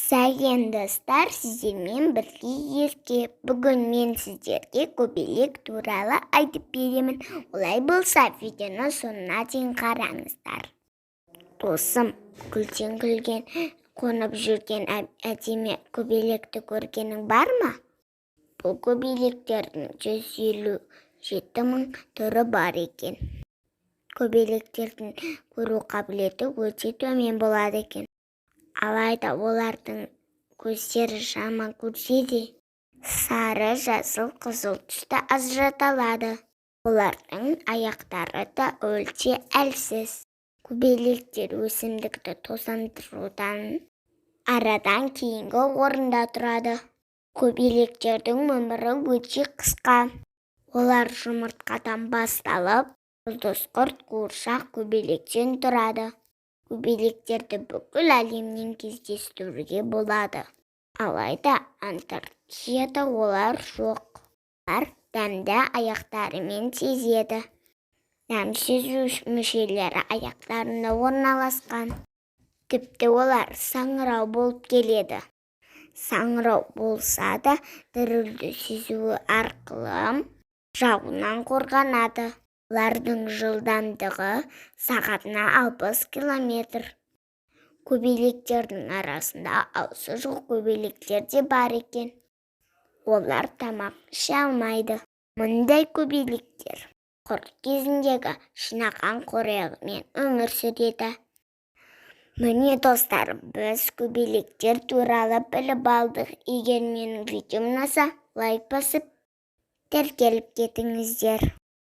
Сәлем, достар! Сіздермен бірге Ерке. Бүгін мен сіздерге көбелек туралы айтып беремін. Олай болса, видеоны соңына дейін қараңыздар. Досым, гүлден гүлге қонып жүрген әдемі көбелекті көргенің бар ма? Бұл көбелектердің 157 000 түрі бар екен. Көбелектердің көру қабілеті өте төмен болады екен. Алайда олардың көздері жаман көрсе де, сары, жасыл, қызыл түсті ажырата алады. Олардың аяқтары да өте әлсіз. Көбелектер өсімдікті тозаңдырудан арадан кейінгі орында тұрады. Көбелектердің өмірі өте қысқа. Олар жұмыртқадан басталып, жұлдызқұрт, қуыршақ көбелектен тұрады. Көбелектерді бүкіл әлемнен кездестіруге болады, алайда Антарктидада олар жоқ. Олар дәмді аяқтарымен сезеді. Дәм сезу мүшелері аяқтарында орналасқан. Тіпті олар саңырау болып келеді. Саңырау болса да, дірілді сезуі арқылы жауынан қорғанады. Олардың жылдамдығы сағатына 60 километр. Көбелектердің арасында аузы жоқ көбелектер де бар екен. Олар тамақ іше алмайды. Мұндай көбелектер құрт кезіндегі жинаған қорегімен өмір сүреді. Міне, достар, біз көбелектер туралы біліп алдық. Егер менің видеом ұнаса, лайк басып, тіркеліп кетіңіздер.